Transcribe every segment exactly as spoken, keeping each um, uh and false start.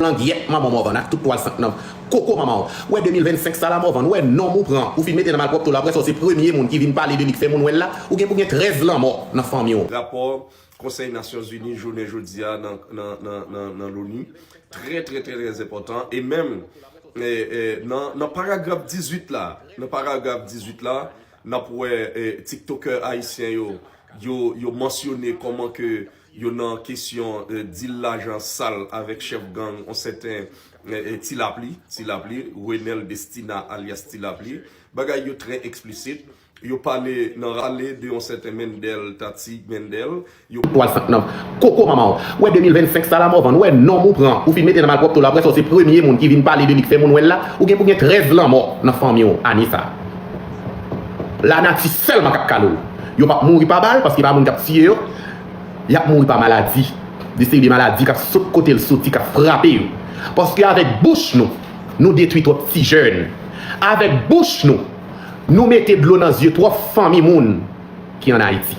Langyèt manman w, Morvan, ak tout twal sant nan koko manman w. Ou wè de mil vennsenk sa la, Morvan, ou wè nonm ou pran, ou fin mete nan malpwòpte w la, apre sa w se premye moun ki vin pale de li, k fè moun wè l la, ou gen pou gen trèz lanmò nan fanmi w. Rapò Konsèy Nasyonzini jounen jodi a nan, nan, nan, nan, nan Loni, trè, trè, trè, trè enpòtan. E menm, e, e, nan, nan paragraf dizuit la, nan paragraf dizuit la, n ap wè, e, TikTokè ayisyen yo, yo, yo mansyone kòman ke yo nan kesyon, e, dil lajan sal avèk chèf gang, yon sèten, e, e, Ti Lapli, Ti Lapli, Renel Destina alyas Ti Lapli. Bagay yo trè eksplisit. Yo pale nan rale de yon sèten Mendel, Tati Mendel. Yo twal sant nan koko manman w. Ou wè de mil vennsenk sa la, Morvan, ou wè nonm ou pran, ou fin mete nan malpwòpte w la, apre sa w se premye moun ki vin pale de li, k fè moun wè l la, ou gen pou gen trèz lanmò nan fanmi w ane sa. Lanati sèlman k ap kale w. Yo p ap mouri pa bal, paske pa moun k ap tiye yo. Y ap mouri pa maladi. De seri de maladi k ap sot kote l soti, k ap frape yo. Paske avèk bouch nou, nou detwi twòp ti jèn. Avèk bouch nou, nou mete dlo nan zye twòp fanmi moun ki ann Ayiti.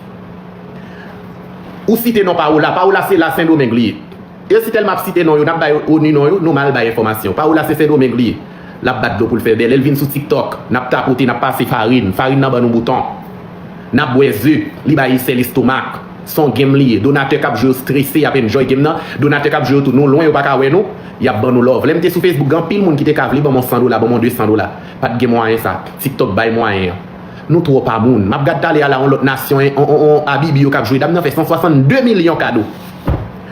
Ou site non Paola, Paola se la Sendomeng li ye. E si tèlman ap site non yo, n ap bay ONI non yo, nou mal bay enfòmasyon. Paola se Sendomeng li ye. L ap bat dlo pou l fè bèlè, l vin sou TikTok, n ap tapote, n ap pase farin, farin nan ban nou bouton. N ap bwè ze, li bay sè lestomak. Se yon game li ye. Donatè k ap jwe yo strese, y ap enjoy game nan. Donatè k ap jwe yo tou, nou lwen, yo pa ka wè nou. Y ap ban nou love. Lè m te sou Facebook, gen anpil moun ki te ka vle ban m yon san dola, ban m yon de san dola. Pa t gen mwayen sa. TikTok bay mwayen an. Nou twò pa moun. M ap gad talè a la, yon lòt nasyon, yon, yon, yon Abibi yo k ap jwe. Dam nan fè san swasann de milyon kado.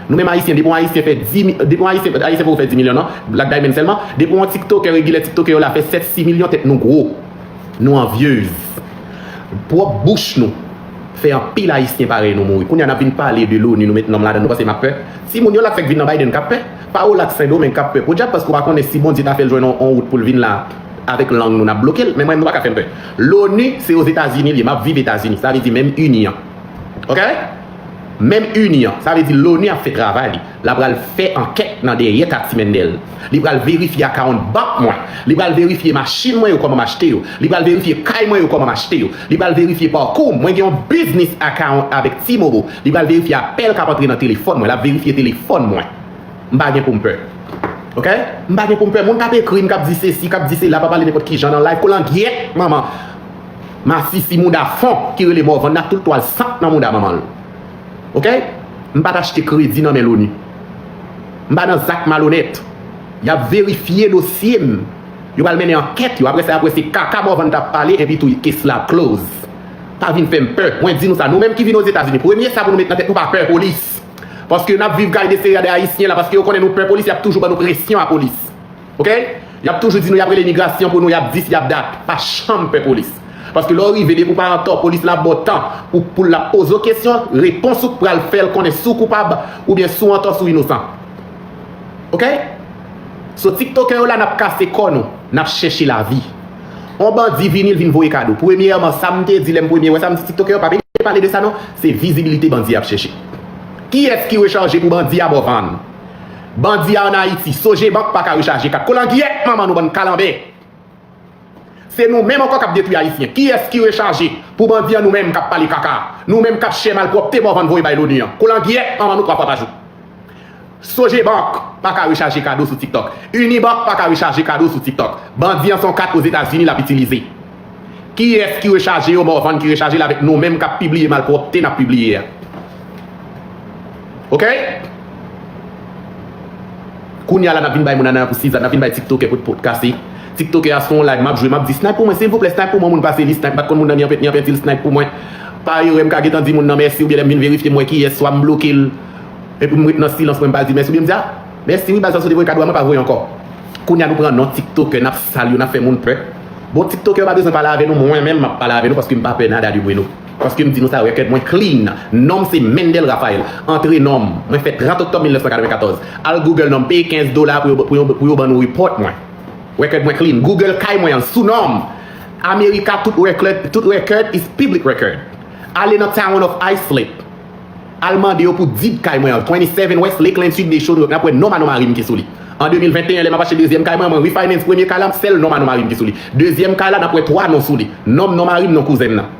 Nou menm Ayisyen, depi yon Ayisyen fè dis mi-, depi yon Ayisyen, Ayisyen poko fè dis milyon non, Black Diamond sèlman, depi yon TikTokè, regilè TikTokè yo la fè sèt, sis milyon, tèt nou gwo. Nou anvyez. Pwòp bouch nou fè anpil Ayisyen parèy nou mouri. Kounye a n ap vin pale de l'ONU, nou met nonm ladan, nou panse m ap pè? Timoun yo la k fèk vin nan Biden k ap pè. Paola k Sendomeng k ap pè. Podyab, paske w pa konnen si Bondye ta fè l jwenn yon, yon wout pou l vin la, avèk lang nou, n ap bloke l. Men mwen, nou pa ka fè m pè. L'ONU, se Ozetazini li ye. M ap viv Etazini. Sa vle di menm ini an. Oke? Menm ini an. Sa vle di l'ONU ap fè travay li. L ap pral fè ankèt nan dèyè Tati Mendel. Li pral verifye akawont bank mwen. Li pral verifye machin mwen yo, kòman m achte yo. Li pral verifye kay mwen yo, kòman m achte yo. Li pral verifye pakou m. Mwen gen yon business account avèk T-Mobile. Li pral verifye apèl k ap antre nan telefòn mwen. L ap verifye telefòn mwen. M pa gen pou m pè. Oke? M pa gen pou m pè. Moun k ap ekri m, k ap di sesi, k ap di sela, pa pale nenpòt ki jan nan live. Kolangyèt manman. Masisi mouda fon ki rele Morvan nan tout twal sant nan mouda manman l. Oke? M pa t achte kredi nan men l'ONU. M pa nan zak malonèt. Y ap verifye dosye m. Yo pral mennen ankèt yo. Apre sa, apre se kaka Morvan t ap pale, epi tou kes la close. Pa vin fè m pè. Mwen di nou sa, nou menm ki vin Ozetazini, premye sa pou nou met nan tèt nou, pa pè polis. Paske n ap viv kay de seri de Ayisyen la, paske yo konnen nou pè polis, y ap toujou ban nou presyon a polis. Oke? Y ap toujou di nou y ap rele imigrasyon pou nou, y ap dis, y ap dat. Pa janm pè polis. Paske lè w rive, depi w pa antò, polis la ba w tan pou, pou l ap poze w kesyon, repons ou k pral fè l konnen si w koupab oubyen si w antò, si w inosan. Oke? So, tiktokè yo la, n ap kase kò nou, n ap chèche lavi. On bandi vini, l vin voye kado. Premyèman, sa m te di lè m premye wè sa, m di tiktokè yo pa bezwen pale de sa non, se vizibilite bandi ap chèche. Kiyès ki rechaje pou bandi a Morvan? Bandi a ann Ayiti, Sogebank pa ka rechaje kat. Kolangyèt manman nou bann kalanbè. Se nou menm ankò k ap detwi Ayisyen. Kiyès ki rechaje pou bandi a nou menm k ap pale kaka? Nou menm k ap chè malpwòpte Morvan voye bay l'ONU an. Kolangyèt manman nou twa fwa pa jou. Sogebank pa ka rechaje kado sou TikTok. Unibank pa ka rechaje kado sou TikTok. Bandi an se yon kat Ozetazini l ap itilize. Kiyès ki rechaje yo? Morvan ki rechaje l avèk nou menm k ap pibliye malpwòpte n ap pibliye a. Oke? Kounye a la, n ap vin bay moun ananyan pou sizat, n ap vin bay tiktokè pou pot kase. Tiktokè a sou yon live, m ap jwe, m ap di, "Snipe pou mwen, silvouplè, snipe pou mwen." Moun pase li snipe, m pa t konn moun nan ni anpenti, ni anpenti, li snipe pou mwen. Pa erè, m ka gentan di moun nan mèsi, oubyen lè m vin verifye, m wè kiyès, swa m bloke l. Epi m ret nan silans mwen, m pa di mèsi, oubyen m di, "A, mèsi wi, baz, paske w te voye kado a, mwen pa voye ankò." Kounye a nou pran non tiktokè, n ap sal yo, n ap fè moun pè. Bon, tiktokè yo pa bezwen pale avè nou, mwen menm m ap pale avè nou paske m pa pè nada de bueno. Paske m di nou sa, rèkèd mwen clean. Non m se Mendel Raphael. Antre non m. Mwen fèt trant oktòb mil nèf san katreven katòz. Al Google non m, peye kenz dola pou yo, pou yo, pou yo ban nou report mwen. Rèkèd mwen clean. Google kay mwen an sou non m. America, tout record, tout record is public record. Ale nan Town of Islip. Al mande yo pou deed kay mwen an, twenty seven West Lakeland Street, Dade, New York, n ap wè non Manon Marie m ki sou li. An de mil venteyen, lè m ap achte dezyèm kay mwen, mwen refinance premye kay la, sèl non Manon Marie m ki sou li. Dezyèm kay la, n ap wè twa non sou li. Non m, non mari m, non kouzen m nan.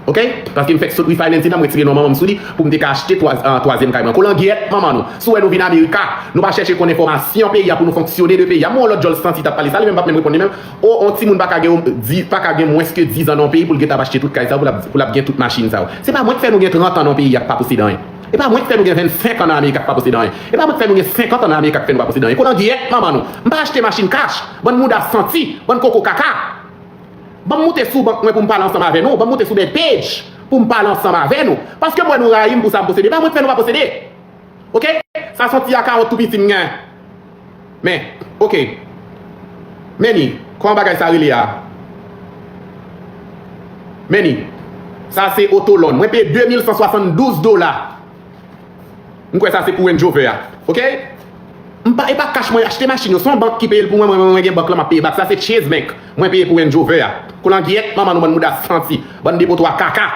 Ok? Paske m fèk sot refinancing an, m retire non manman m sou li pou m te ka achte twa, ah, twazyèm kay mwen. Kolangyèt manman nou. Si w wè nou vin Amerika, nou pa chèche konn enfòmasyon peyi a pou nou fonksyone de peyi a. M wè yon lòt djòl santi t ap pale sa, li menm pa t menm reponn li menm. O, yon timoun pa ka gen, di, pa ka gen mwens ke diz an nan yon peyi pou l gentan ap achte tout kay sa yo, pou l ap, pou l ap gen tout machin sa yo. Se pa mwen k fè nou gen trant an nan yon peyi a k pa posede anyen. E pa mwen k fè nou gen vennsenk an nan Amerika k pa posede anyen. E pa mwen k fè nou gen senkant an nan Amerika k fè nou pa posede anyen. Kolangyèt manman nou. M pa achte machin kach. Bann mouda santi. Bann koko kaka. Ban m moute sou bank mwen pou m pale ansanm avè nou. Ban m moute sou Bad Page pou m pale ansanm avè nou. Paske m wè nou rayi m pou sa m posede. E pa mwen k fè nou pa posede. Ok? Sa se yon ti akawont tou piti m gen. Men, ok. Men ni, kòman bagay sa rele a? Men ni, sa se otolòn. Mwen peye de mil san swasanndouz dola. M kwè sa se pou Range Rover a. Ok? M pa, e pa kach mwen achte machin yo. Se yon bank ki peye l pou mwen, mwen, mwen, mwen gen bank lan, m ap peye bak. Sa se Chase Bank. Mwen peye pou Range Rover a. Kolangyèt manman nou bann mouda santi. Bann depotwa kaka.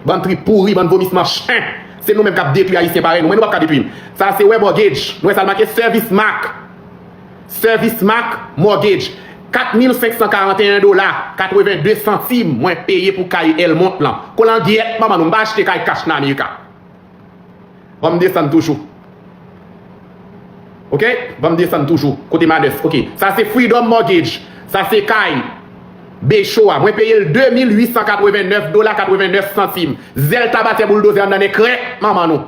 Bann trip pouri, bann vomisman chen. Se nou menm k ap detwi Ayisyen parèy nou. Men nou p ap ka detwi m. Sa se wè mortgage. Nou wè sa l make Service Mac. Service Mac Mortgage. Kat mil senk san karanteyen dola, katreven de santim mwen peye pou kay Elmont lan. Kolangyèt manman nou, m pa achte kay kach nan Amerika. Ban m desann toujou. Ok? Ban m desann toujou. Kote Madès? Ok. Sa se Freedom Mortgage. Sa se kay Becho a. Mwen peye l de mil uit san katrevennèf dola katrevennèf santim. Zèl tabatyè bouldozè anndan nen krèk manman nou.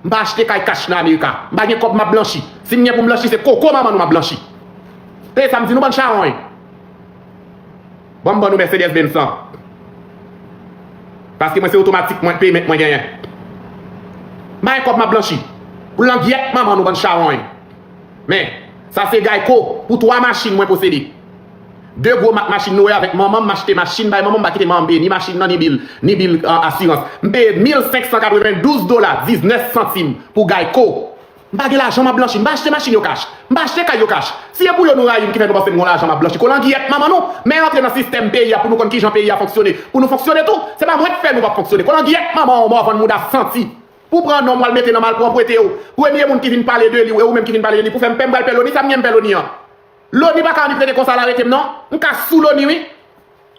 M pa achte kay kach nan Amerika. M pa gen kòb m ap blanchi. Si m gen pou m blanchi, se koko manman nou m ap blanchi. Tande sa m di nou, bann chawony. Ban m ban nou Mercedes Benz lan. Paske mwen se otomatik mwen payment mwen genyen. M pa gen kòb m ap blanchi. Pou langyèt manman nou bann chawony. Men, sa se Geico pou twa machin mwen posede. De gwo mak machin nou wè avèk manman m, m achte machin bay manman m, m pa kite manman m peye ni machin nan, ni bil, ni bil, ah, asirans. M peye mil senk san katrevendouz dola diznèf santim pou Geico. M pa gen lajan m ap blanchi, m pa achte machin yo kach, m pa achte kay yo kach. Si e pou yo nou rayi m ki fè nou panse m gon lajan m ap blanchi, kolangyèt manman nou, men antre nan sistèm peyi a pou nou konn kijan peyi a fonksyone, pou nou fonksyone tou. Se pa mwen k fè nou p ap fonksyone. Kolangyèt manman w, mòvann mouda santi. Pou pran non m w al mete nan malpwòpte w. Premye moun ki vin pale de li, e ou menm ki vin pale de li, pou fè m pè, m pral pè Loni, sa m gen m pè Loni an. Loni pa ka annik rete konsa l arete m non. M ka sou Loni wi.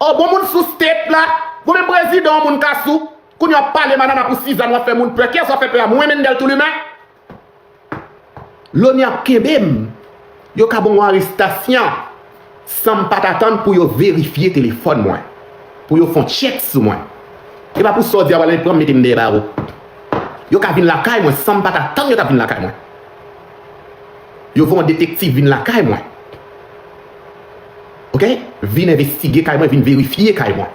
O bon moun sou state la. Gon menm prezidan yon moun ka sou. Kounye a w ap pale manana pou sizàn w ap fè moun pè. Kiyès w ap fè pè a? Mwen Mendel Toulimen? Loni ap kenbe m. Yo ka ban m yon arestasyon san m pa t atann pou yo verifye telefòn mwen. Pou yo fè yon tchèk sou mwen. E pa pou sa w di a pral pran m mete m dèyè bawo. Yo ka vin lakay mwen san m pa t atann yo t ap vin lakay mwen. Yo voye yon detektiv vin lakay mwen. Ok? Vin envestige kay mwen, vin verifye kay mwen.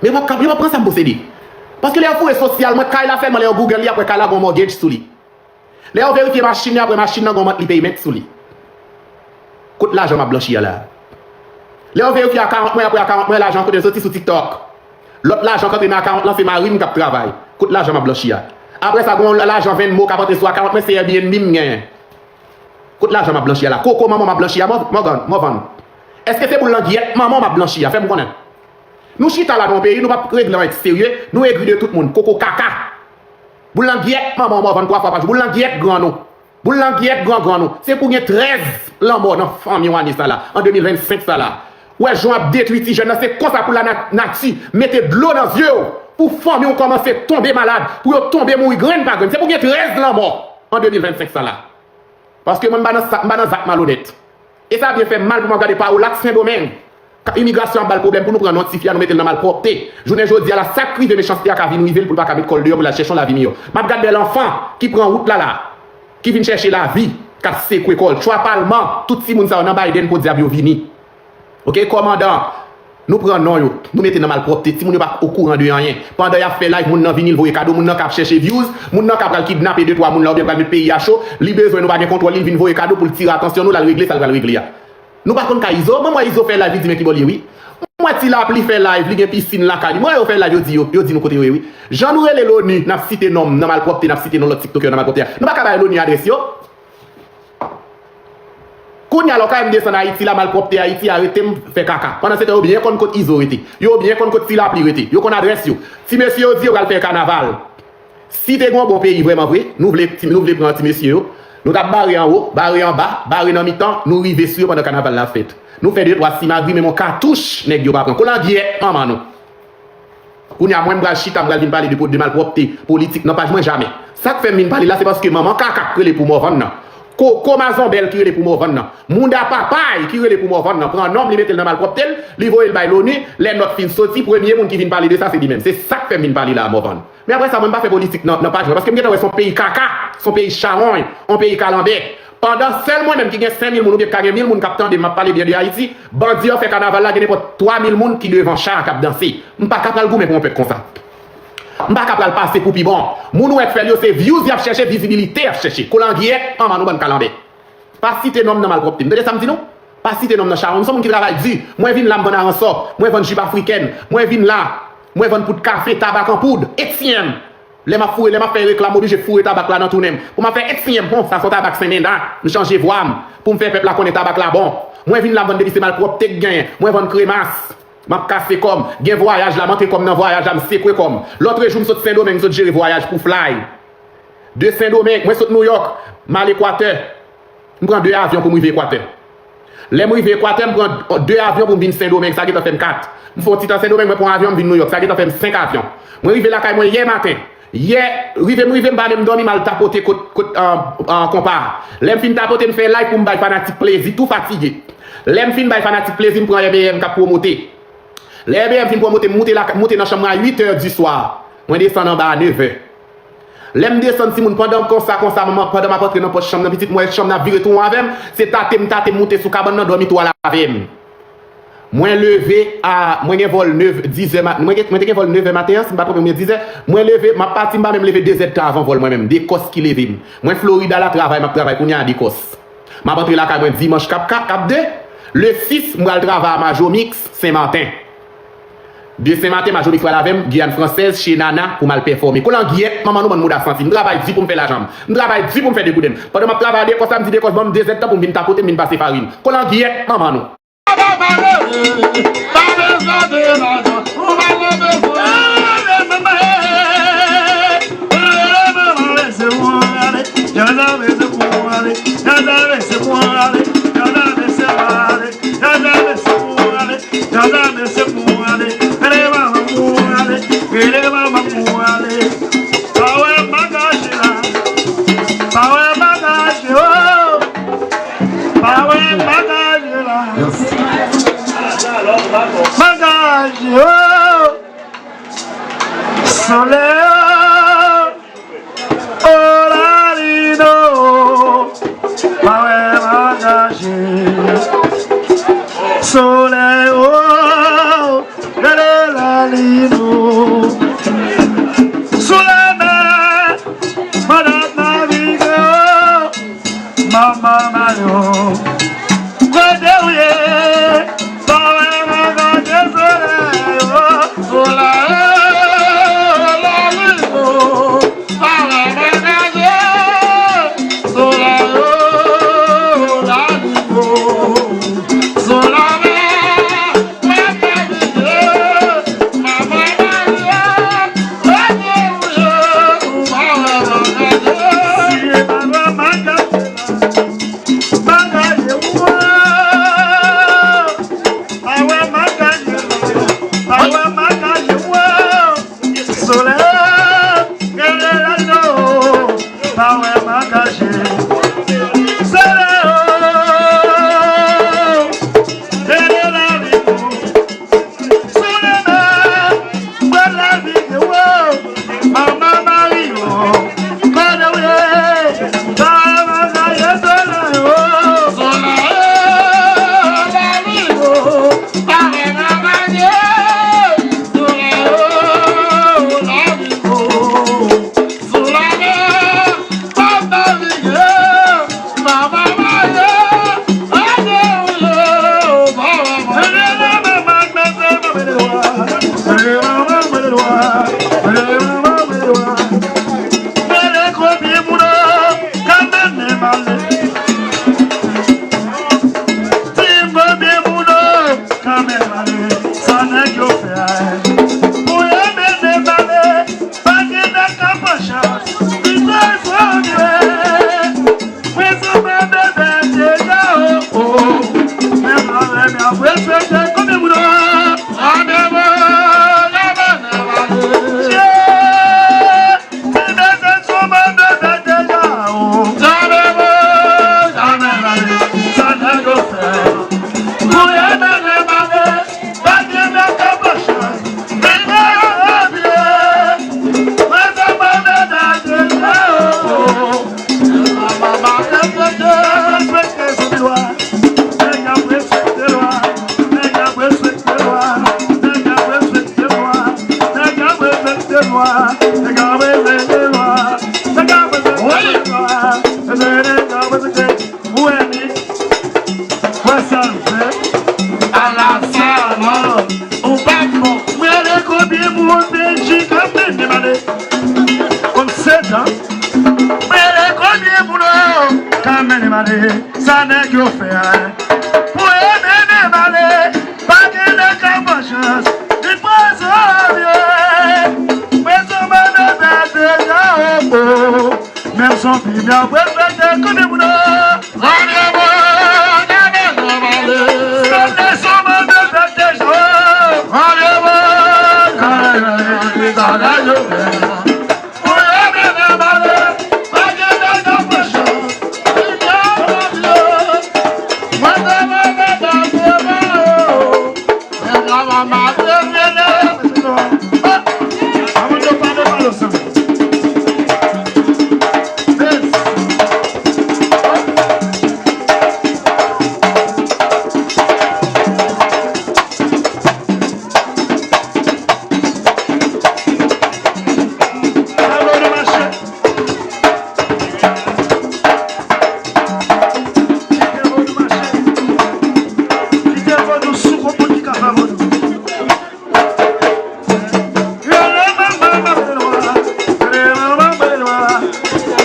Men yo p ap ka, yo p ap pran sa m posede. Paske lè yo fouye sosyal mwen, kay la sèlman, lè yo Google li, y ap wè kay la gon mortgage sou li. Lè yo verifye machin nan, y ap wè machin nan gon monthly payment sou li. Kot lajan m ap blanchi a la? Lè yo verifye akawont mwen, y ap wè akawont mwen, lajan kote l soti sou TikTok. Lòt lajan k antre nan akawont lan, se mari m k ap travay. Kot lajan m ap blanchi a? Apre sa, gon lajan Venmo k ap antre sou akawont mwen, se Airbnb m genyen. Kot lajan m ap blanchi a la? Koko manman m ap blanchi a, Mò-, Mògàn, Mòvann? Èske se boul langyèt manman w m ap blanchi a? Fè m konnen. Nou chita la nan yon peyi, nou p ap regle anyen ki serye, nou egri de tout moun. Koko kaka. Boul langyèt manman w Mòvann twa fwa pa jou. Boul langyèt grann ou. Boul langyèt grangrann ou. Se pou gen trèz lanmò nan fanmi w ane sa la, an de mil vennsenk sa la. Wè jan w ap detwi ti jèn nan, se konsa pou lanati mete dlo nan zye w, pou fanmi w kòmanse tonbe malad, pou yo tonbe mouri grenn pa grenn. Se pou gen trèz lanmò an de mil vennsenk sa la. Paske mwen m pa nan sa, m pa nan zak malonèt. E sa byen fè m mal pou m ap gade Pawolax Sendomeng. Ka imigrasyon ap ba l pwoblèm pou nou pran non ti fi a, nou mete l nan malpwòpte. Jounen jodi a la, sa k rive mechanste a ka vin rive l pou l pa ka met kò l deyò pou l al chèche yon lavi miyò. M ap gade bèl anfan ki pran wout la la, ki vin chèche lavi, k ap sekwe kò l. Twa palman, tout timoun sa yo nan Biden podyab yo vini. Ok, kòmandan, nou pran non yo, nou mete nan malpwòpte, timoun yo pa okouran de anyen. Pandan y ap fè live, moun nan vini, l voye kado, moun nan ka ap chèche views, moun nan ka pral kidnape de twa moun la oubyen pral met peyi a cho, li bezwen nou pa gen kontwòl li, l vin voye kado pou l tire atansyon nou, l al regle sa l pral regle a. Nou pa konn ka Izo, mwen m wè Izo fè live, li di men kibò l ye wi. M wè Ti Lapli fè live, li gen pisin lakay li. M wè yo fè live, yo di yo, yo di nou kote yo ye wi. Jan nou rele Loni, n ap site non m nan malpwòpte, n ap site non lòt tiktokè yo nan malpwòpte a. Nou pa ka bay Loni adrès yo? Kounye a la, w ka wè m desann Ayiti la, malpwòpte Ayiti arete m fè kaka. Pandan se tan, yo byen konn kot Izo rete. Yo byen konn kot Ti Lapli rete. Yo konn adrès yo. Ti mesye yo di yo pral fè kanaval. Si te gen yon bon peyi vrèman vre, nou vle ti, nou vle pran ti mesye yo, nou t ap bare anwo, bare anba, bare nan mitan, nou rive sou yo pandan kanaval la ap fèt. Nou fè de twa simagri, menm yon katouch nèg yo pa pran. Kolangyèt manman nou. Kounye a, mwen, m pral chita, m pral vin pale de, de malpwòpte politik nan paj mwen, jamè. Sa k fè m vin pale la, se paske manman kaka k rele pou Morvan nan, koko mazonbèl ki rele pou Morvan nan, mouda papay ki rele pou Morvan nan, pran non m, li mete l nan malpwòpte l, li voye l bay Loni, lè nòt fin soti, premye moun ki vin pale de sa, se li menm. Se sa k fè m vin pale la, Morvan. Men apre sa, mwen, m pa fè politik nan, nan paj mwen, paske m gentan wè se yon peyi kaka, se yon peyi chawony, yon peyi kalanbè. Pandan sèl mwen menm ki gen senk mil moun oubyen ki ka gen mil moun k ap tande m, m ap pale byen de Ayiti, bandi an fè kanaval la, gen nenpòt twa mil moun ki devan cha a k ap danse. M pa ka pral goumen pou yon pèp konsa. M pa ka pral pase pou pi bon. Moun ou wè k fè l yo, se views y ap chèche, vizibilite y ap chèche. Kolangiyèt, manman nou bann kalanbè. Pa site non m nan malpwòpte. M tande sa m di nou? Pa site non m nan chawony. M se yon moun ki travay di. Mwen vin la, m vann aransò. Mwen vann jip afrikèn. Mwen vin la, mwen vann poud kafe, tabak an poud. Etyenm. Lè m ap foure, lè m ap fè reklam, m oblije foure tabak la nan tounen m. Pou m ap fè etyenm, hon, sa se yon tabak senmenda. M chanje vwa m. Pou m fè pèp la konnen tabak la bon. Mwen vin la, m vann depi se malpwòpte k genyen. Mwen vann kremas. M ap kase kò m. Gen vwayaj la, m antre kò m nan vwayaj la, m sekwe kò m. Lòtrejou, m sot Sendomeng, m sot jere vwayaj pou Fly. De Sendomeng, mwen sot Nouyòk, m al Ekwatè. M pran de avyon pou m rive Ekwatè. Lè m rive Ekwatè, m pran de avyon pou m vin Sendomeng, sa gentan fè m kat. M fè yon ti tan Sendomeng, mwen pran avyon, m vin Nouyòk, sa gentan fè m senk avyon. Mwen rive lakay mwen yè maten. Yè, rive m rive, m pa menm dòmi, m al tapote kot, kot, an, an, konpa. Lè m fin tapote, m fè live pou m bay fanatik plezi, tou fatige. Lè m fin bay fanatik plezi, m pran R B M k ap pwomote. Lè R B M fin pwomote, m moute la, moute nan chanm mwen a uit è di swa. Mwen desann anba a nèf è. Lè m desann, timoun, pandan m konsa, konsa, manman, pandan m ap antre nan pòch chanm nan, pitit, m wè chanm nan ap vire tou won avè m, se tate m tate m moute sou kabann nan, dòmi tou a lave m. Mwen leve a, mwen gen vòl nèf, dizè maten, mwen gen, mwen te gen vòl nèf è maten an, si m pa twonpe m, oubyen dizè. Mwen leve, m ap pati, m pa menm leve dezèdtan avan vòl mwen menm, de kòs ki leve m. Mwen Florida la travay, m ap travay kounye a de kòs. M ap antre lakay mwen dimanch k ap, k ap, k ap de. Le sis, m pral travay a Majomix, Senmaten. De Senmaten, Majomix pral avè m, Giyàn Fransèz, che Nana, pou m al pèfòme. Kolangiyèt, manman nou bann mouda santi. M travay di pou m fè lajan m. M travay di pou m fè degouden m. Pandan m ap travay de kòs la, m di de kòs, ban m dezèdtan pou m vin tapote, m vin pase farin. Kolangiyèt, manman nou. Pa wè bagaj la. Pa wè bagaj, oh. Pa wè bagaj la. Bagaj, oh. Solèy, oh. Oh, Lalino. Pa wè bagaj. Solèy, oh. Gade Lalino. Sou lanmè, madanm navige, oh. Manman Mayo, kote w ye? Pa wè m an gade solèy, oh, solèy, oh, Lalino. Pa wè m an gade solèy, oh, Lalino. Sou lanmè, Sa nèg yo fè a. Pou yo mennen pale, pa gen nèg k ap pran chans. Li fè fò vire. Mwen se pa bebe deja, oh, oh. Men pa renmen ap respekte konbyen moun, oh. Sa devan, devan, devan. Gade sa nèg yo fè a. Pou yo mennen m ale, pa gen nèg k ap pran chans. Li pran zanmi yo. Mwen zanmi yo pèdi deja, oh, oh. Menm zanmi m ap respekte kote moun yo. Zanmi yo, gade zanmi yo. Kote zanmi yo pèdi deja, oh. Zanmi yo, gade, gade, gade, gade.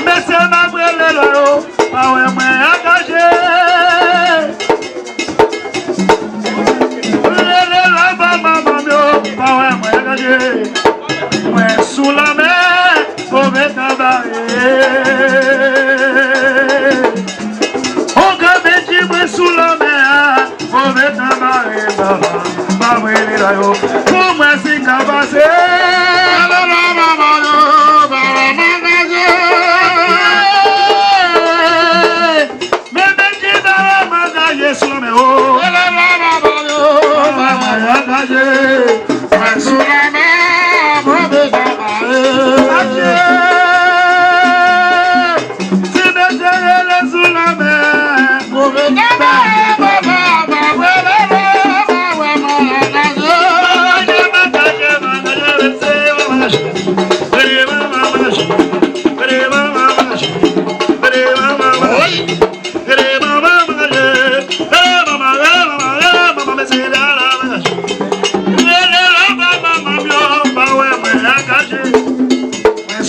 Mesye, m ap rele lwa yo, pa wè mwen angaje. Rele lwa ba manman m yo, pa wè mwen angaje. Mwen sou lanmè, move tan bare. On gran bèt ki mwen sou lanmè a, move tan bare, baba, pa mwen li la yo. Pou mwen si ka pase. Rele lwa ba manman yo, pa wè mwen angaje. Men bèt ki ba wè mwen angaje sou lanmè o. Rele lwa ba manman yo, pa wè mwen angaje. Mwen sou lanmè, move tan bare. Adye. Ti mesye rele sou lanmè. Move tan bare, papa, pa wè lè lè, pa wè mwen angaje. Oy.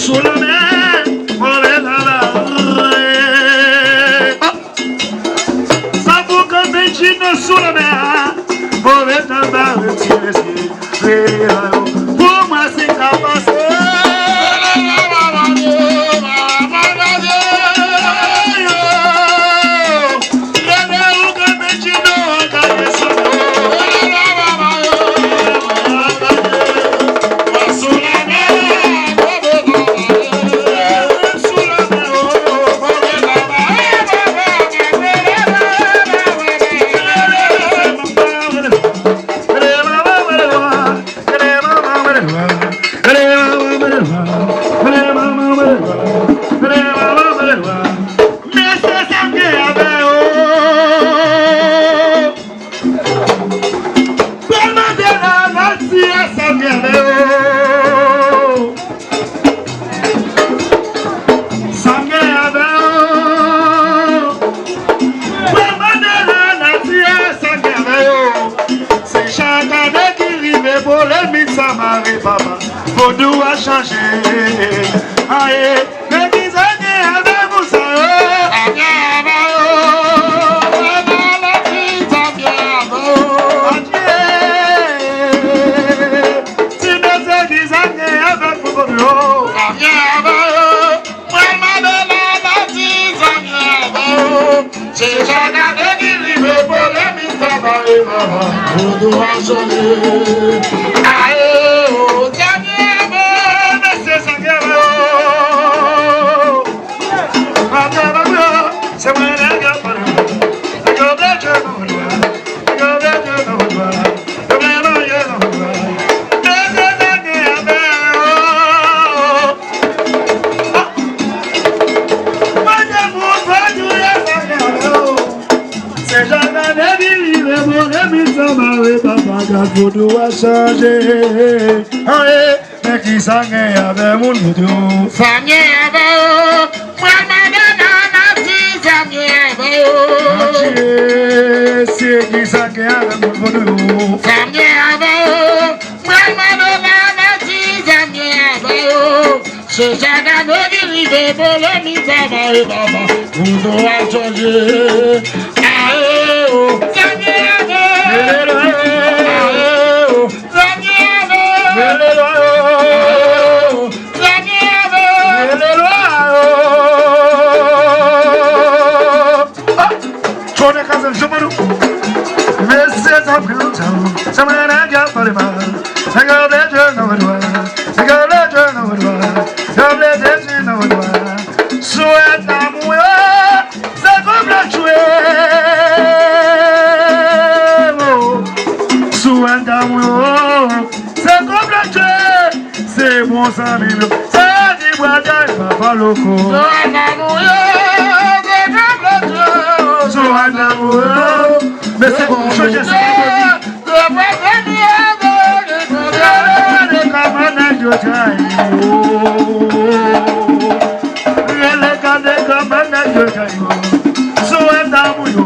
Sou lanmè, move tan bare. Sa pou kanpe Djino sou lanmè a. Move tan bare ti mesye. Rele la yo. Pou mwen si ka pase. Rele ou kanpe Djino, kanpe sou yo. Mesye, sa m gen avè yo. Pral mande la nati a sa m gen avè yo. Sa m gen avè yo. Pral mande la nati a sa m gen avè yo. Se chak ane ki rive polemik sa mare papa. Vodou a chanje. Aye. Men kisa gen avè moun sa yo? Sa gen avè yo. Mwen pa la ti sa gen avè yo. Adye. Ti mesye kisa gen avè moun yo? Sa gen avè yo. Mwen mande la la ti sa gen avè yo. Se chak ane ki rive polemik sa mare papa. Vodou a chanje. Aye o. Sa gen avè yo. Mesye sa gen avè yo. Mwen te ba yo, se mwen nèg yo pran. Nèg yo vle tchwe nan vòdwa. Nèg yo vle tchwe nan vòdwa. Yo vle manje nan vòdwa. Mesye sa gen avè yo. Mwen te moun pran touye sa gen avè yo. Se jan ane ki rive, polemik sa mare papa, gad vodou a chanje. Aye. Men kisa gen avè moun vodou? Sa m gen avè yo. Mwen mande la nati sa m gen avè yo. Adye, se kisa gen avè moun vodou? Sa m gen avè yo. Mwen mande la nati sa m gen avè yo. Chak ane ki rive, polemik sa va e papa. Moun nou ap chanje. Ae o. Sa gen avè. Rele lwa. Ae o. Sa gen avè. Rele lwa. Ae o. Sa gen avè. Rele lwa. Tchonè Kazel, Jean Panou. Mesye sa pran tan. Se mwen nèg y ap pale mal. Nèg yo vle jwe nan vòdwa. Nèg yo vle jwe nan vòdwa. Yo vle detwi nan vòdwa. Sou èt damou yo, se konplot yo ye. Sou èt damou yo, se konplot yo ye. Se bon zanmi m yo. Se di bwazay papa loko. Sou èt damou yo, se konplot yo. Sou èt damou yo. Mesye, chanje sa. Gade kòman nèg yo trayi yo. Rele gade kòman nèg yo trayi yo. Sou èt damou yo.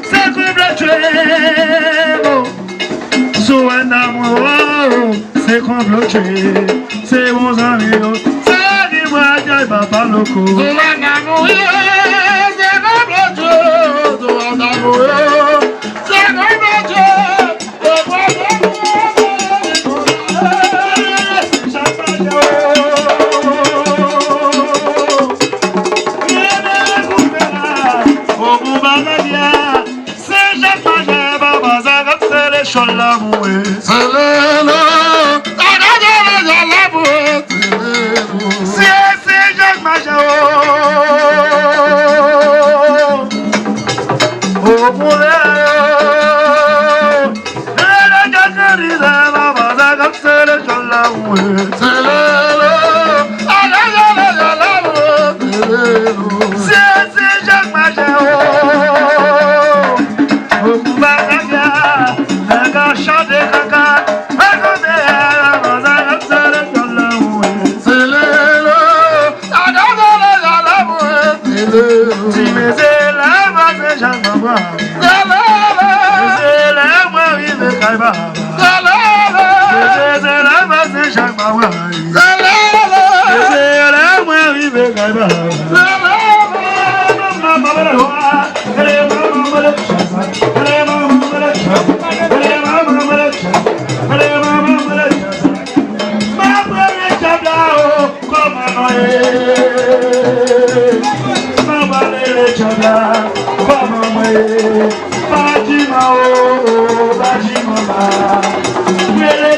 Se konplot yo ye. Sou èt damou yo. Se konplot yo ye. Se bon zanmi yo. Se di bwazay papa loko. Sou èt damou yo. Se konplot yo. Sou èt damou yo. Se konplot yo. Senjak Majè, papa sa k ap sele chòl la mouri. Selele, sa k ap sele chòl la mouri. Selele. Se Senjak Majè o. O pouvwa. Lè nèg yo kanalize, papa sa k ap sele chòl la mouri. Selele, ale, ale, ale, ale, selele. Se Senjak Majè o. O pouvwa nèg la, nèg la chante kaka. Ekoute, papa sa k ap sele chòl la mouri. Selele. Ti mesye lè m pase Senjak m ap rayi. Mesye lè mwen rive kay papa. Mesye se lè m pase Senjak m ap rayi. Mesye lè mwen rive kay papa. M ap rele djab la o. Kòman nou ye? Mwen pral rele djab la. Kòman mwen ye? Badiman o, badiman ba. Rele